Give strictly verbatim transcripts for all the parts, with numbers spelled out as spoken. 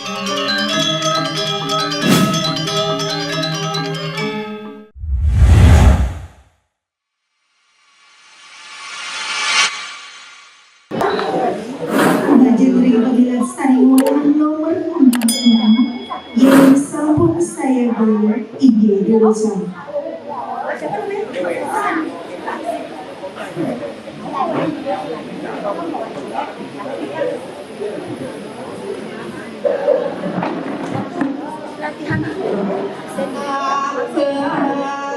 Lajeng ring pamilet sané ngolahang nomor enam enam, yén sampun sayaga, inggih durusang. Latihan. Apa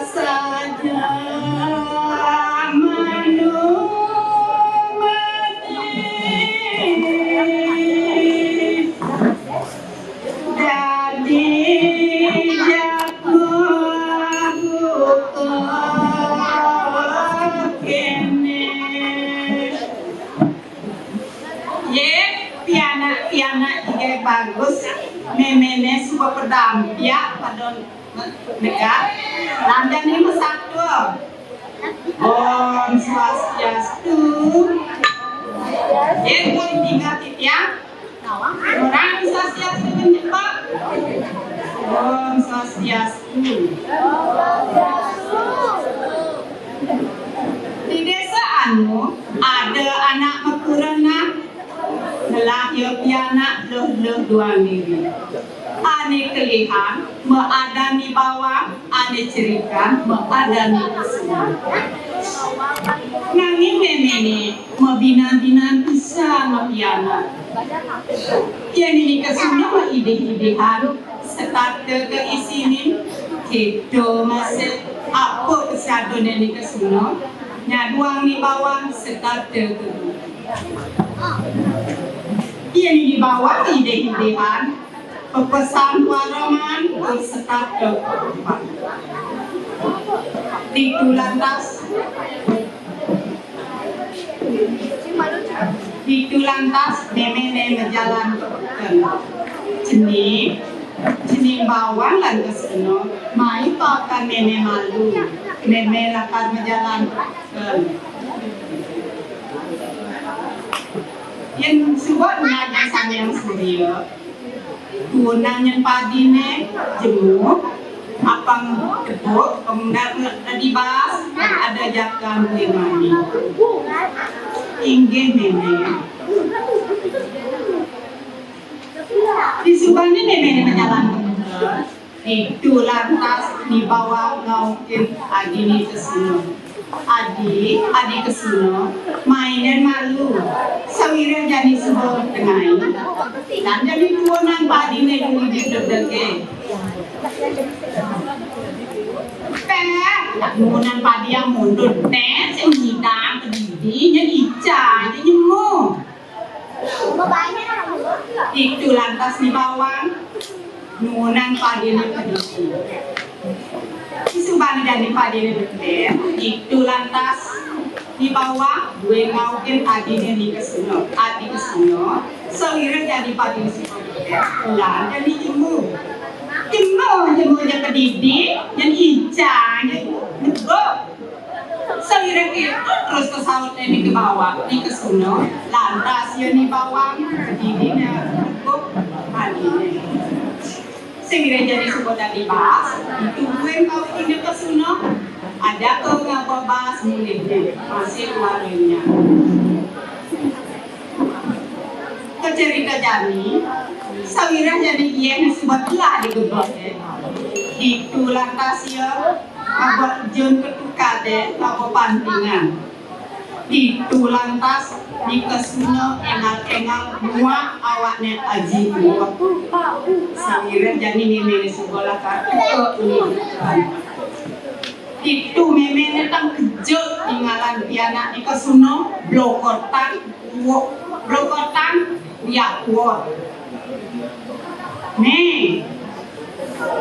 saja manumati dadi jago buka kéné. Yé, pianak-pianak jegég bagus, méméné suba pada ampiak, pada negak. Lantané masatua. Om Swastiastu. Yé, pun tinggal titiang. Orang Swastiastu kan cepat. Om Swastiastu. Di désa anu ada anak makurenan, ngelah ia pianak luh-luh duang diri. Ané kelihan maadani bawang, ané cerikan maadani kesuna. Nanging méméné mabinan-binan pisan mapianak. Yén Ni Kesuna maidih-idihan, setata ka isinin, kéto masih apa kesadané Ni Kesuna, nyaduang Ni Bawang setata ka. Yén Ni Bawang idih-idihan, pepesan waraman tur setata ka. Ditu lantas Ditu lantas méméné majalan ka peken. Cening, cening Bawang lan Kesuna, mai pakan mémé malu. Mémé lakar majalan ka peken. Yén suba nyaga Sang Hyang Surya, tuunan nyén padiné jemu, apang tepuk, pemendar dadi baas, ada jakan kuwi mani. Inggih, Mémé. Disubané Méméné majalan ka peken, ditu lantas Ni Bawang ngaukin adiné Kesuna. Adi, Adi Kesuna, main dén malu. Sawiréh jani suba tengai, lan jani tuunan padiné duli di degdegé. Téh, tuunan padi yang mundut téh, sing nyidang kedidi, nyén ica, nyén nyemu. Ditu lantas Ni Bawang nuunan padiné kedidi. Disubané jani padiné beten, ditu lantas Ni Bawang duwé ngaukin adiné Ni Kesuna. Adi Kesuna, sawiréh jani padiné suba beten, lan jani jemu. Jemu, jemu ja kedidi, nyén ica, nyén neguk. Sawiréh kéto terus kasaut Ni Bawang, Ni Kesuna, lantas ia Ni Bawang, kedidina, cukup, mandiné. Sawiréh jani suba dadi baas, dituuin ka Ni Kesuna, ajaka ngaba baas mulihné, masih waranya. Kacerita jani, sawiréh jani yén suba telah digebeg, ditu lantas ia ngaba jun ketukadé, ngaba pantingan. Ditu lantas Ni Kesuna éngal-éngal muak awakné aji kuat. Sawiréh jani méméné suba lakar. Ditu méméné tang kejut ningalang pianak Ni Kesuna, blokotan, wo-, blokotan, wiak kuat. Né,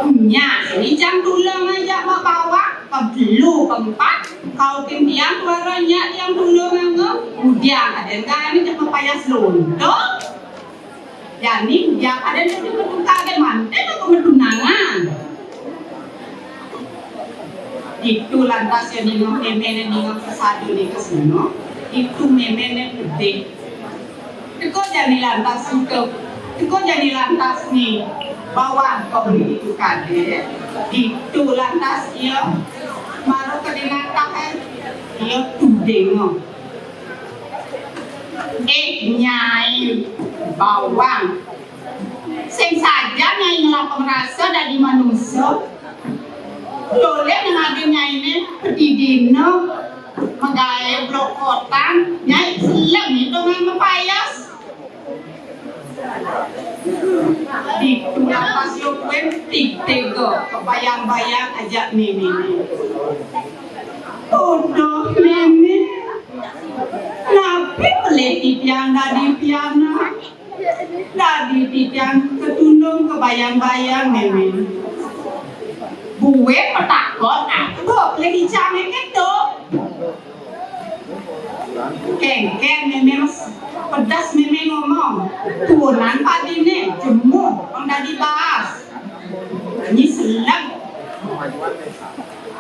nyak, ijang tulung ajak Mak Bawang, pang telu, pang empat, kaukin tiang tuara nyak tiang tulung angga, udiang aden kami jak mapayas lonto. Jani, ya, ada yang tukar-tukar ke manten aku metunangan. Ditu lantas ya ningok méméné ningok kasadu Ni Kesuna. Ditu méméné pedih. Teka jani lantas suka Teka jani lantas Ni Bawang ka uli ditu kadé, ditu lantas ia mara ka dinatak, ia tudinga. "Eh, Nyai Bawang, sing sajan Nyai ngelah pangrasa dadi manusa, loleh nang adi Nyainé padidina magaé blokotan, Nyai selem ngitungang mapayas." Ditu lantas ia kuwi tiga kabayang-bayang ajak méméné. "Aduh, mémé, napi pelih titiang dadi pianak? Dadi titiang katundung kabayang-bayang, mémé. Buin matakon, apa pelih icangé kéto?" Kéngkén mémé mas-, pedas mémé ngomong, tuunan padiné, jemuh, pang dadi baas. Nyi selem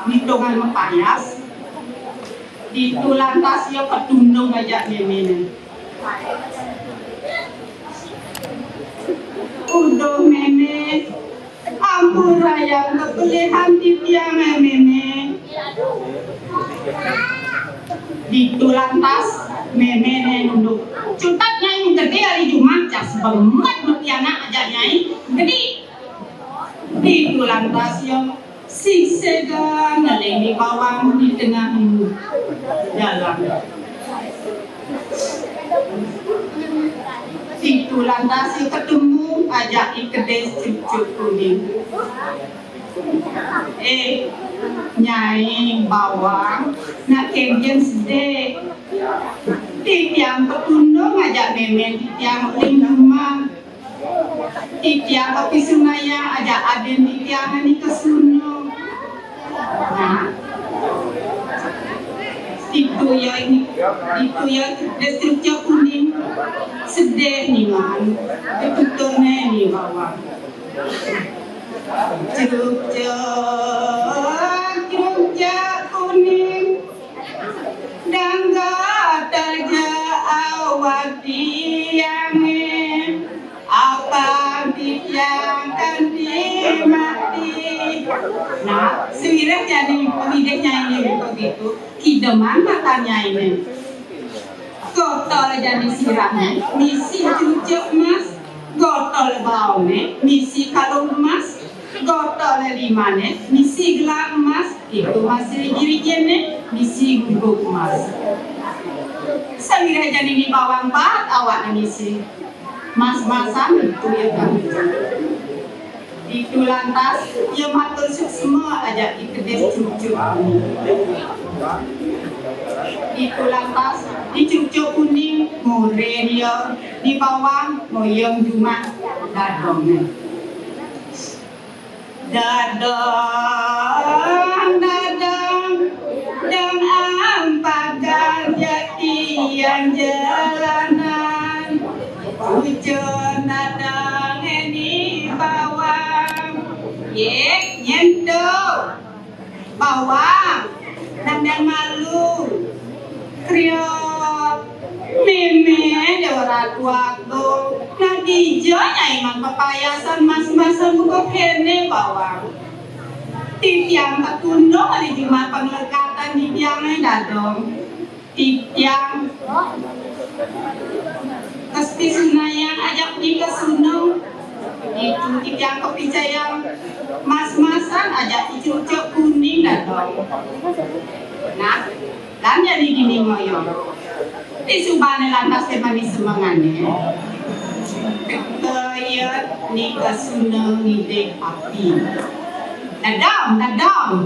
ngitungang mapayas. Ditu lantas ia katundung ajak méméné. "Aduh, mémé, ampurayang kapelihan titiang, eh, mémé." Ditu lantas méméné nunduk. "Cutet Nyai gedé ari jumah, jas banget mapianak ajak Nyai. Gedé." Ditu lantas ia sisigan ngeling Ni Bawang di tengah jalan. Ditu lantas ia katemu ajak I Kedis Cucuk Kuning. "Eh, Nyai Bawang, nak kéngkén sedih. Titiang katundung ajak mémé titiang uling jumah. Titiang kapisunayang ajak adin titiang Ni Kesuna." Nah, ditu ia ini, ditu ia Kedis Cucuk Kuning sedih ningalin pituturné Ni Bawang. "Cucuk, Cucuk Kuning, dangga taja awak tiangé, apang titiang kanti mati." Nah, sawiréh jani pangidih Nyainé kéto, kideman matan Nyainé. Gotol jani sirahné misi cucuk emas, gotol baongné misi kalung emas, gotol limané misi gelang emas, ditu masih rijin-rijinné misi guguk emas. Sawiréh jani Ni Bawang baat awakné misi mas-masan, ditu ia ka. Ditu lantas ia matur suksma ajak I Kedis Cucuk Kuning. Ditu lantas I Cucuk Kuning murid ia Ni Bawang ngoyong jumah dadongné. "Dadong, dadong, dong ampakan jatian jalanan. Cucuk dadong Ni Bawang." "Yé, nyén to?" "Bawang, dadong malu." "Kriot, mémé Déwa Ratu Agung, nak dija Nyai man papayasan mas-masan buka kéné, Bawang? Titiang katundung ari jumah panglekatan titiangé dadong. Titiang kapisunayang ajak Ni Kesuna. Ditu titiang kapicayang mas-masan ajak I Cucuk Kuning dadong." Nah, lan jani dini ngoyong. Disubané lantas té manis semengané. Teka ia Ni Kesuna ngidih api. "Dadong, dadong.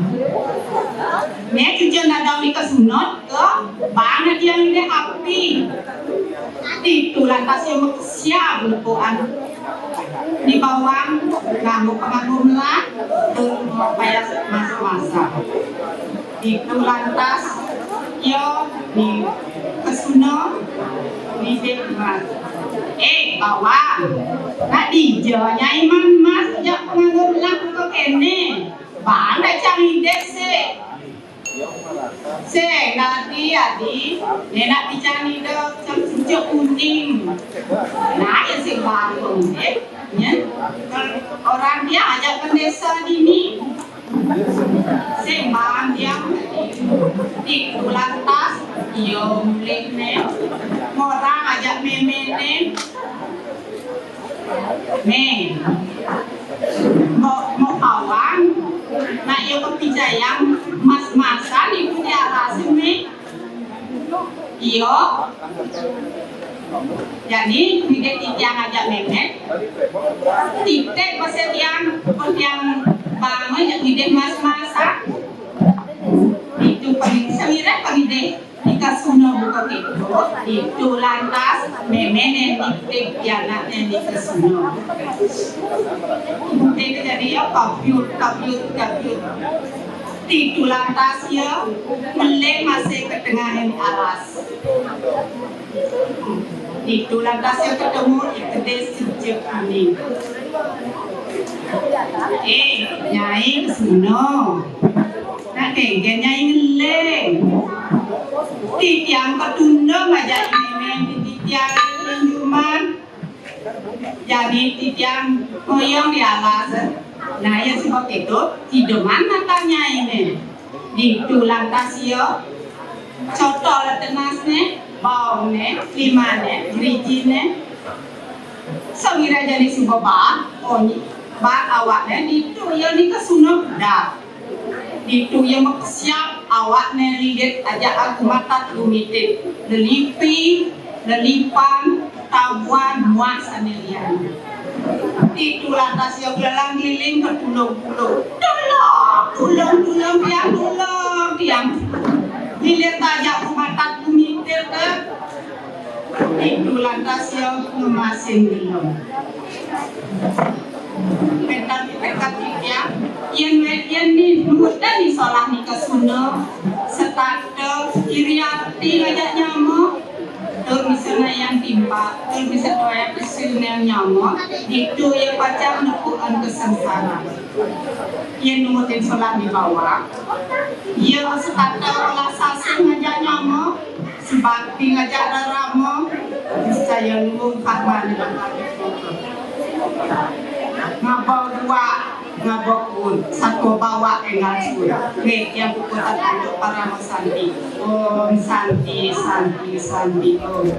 Né cucuk dadong Ni Kesuna, teka, bang dadi ngidih api." Ditu lantas ia makesiab nepukan Ni Bawang nganggo panganggo melah, tur mapayas mas-masan. Ditu lantas ia Ni Kesuna ngidih mas. "Eh, Bawang, nak dija Nyai man mas jak panganggo melah buka kéné? Bang dadi ngidih sik." Sing dadi adi, nenak pican ida cang cucuk kuning. Nah, ya sing baru, eh. Ya. Orang dia ajak pendesa dini. Sing bang dia di lantas, yo mulih ne. Orang ajak meme ne. Meh, mau, mau kawan, nak yo kepijayang mas-masan ibu di arasi, meh. Iyo. Jadi, ngidik titiang ajak memet. Titik pas tiang, pas tiang bangun yang ngidik mas-masan. Itu paling semire paling deh. Nika Suna buka pintu, ditu lantas meme ne nitip pianakne Nika Suna. Ibu teh jadi ya kabyut, kabyut, kabyut. Ditu lantas ya meleng masih ke tengah alas. Ditu lantas ya ketemu ikede sejek kuning. Eh, Nyai Suna. Nah, kengken nyai ngeleng. Titiang ketunda ngajak nenek titiang ngunjuman. Jadi titiang ngoyong di alas. Nah, ya sebab itu, hiduman mata nyai ne. Ditu lantas ya, cotol tenasne, baongne, limane, gerijine. Sawira jani suba ba, oni, ba awakne, ditu ya Nika Suna dah. Ditu ya makesiab awakne lilit ajak aku matat gumitit. Lelipi, lelipan, tabuan, muah sane lian. Ditu lantas ya kelelang keliling ke tulung-tulung. Tulung, tulung, tulung, tiang, tulung, tiang. Lilit ajak aku matat gumitit ke. Ditu lantas ya ngemasin gelem. Petan, petan titiang, yen, yen ni, nuwutan ni solah Nika Suna, setata, iri ati ngajak nyama, tur bisa nayang timpal, tur bisa tuwayang bisa nayang nyama, ditu ya pacang nepukan kesengsaraan. Yen nuwutin solah ni bawang, ya setata olah sasih ngajak nyama, Sebakti ngajak rerama, niscaya luung karmane bakal diputer. Ngabau dua, ngabau pun, satu bawa engal sudah. Nggih, yang puputan antuk parama santi. Om santi, santi, santi, om.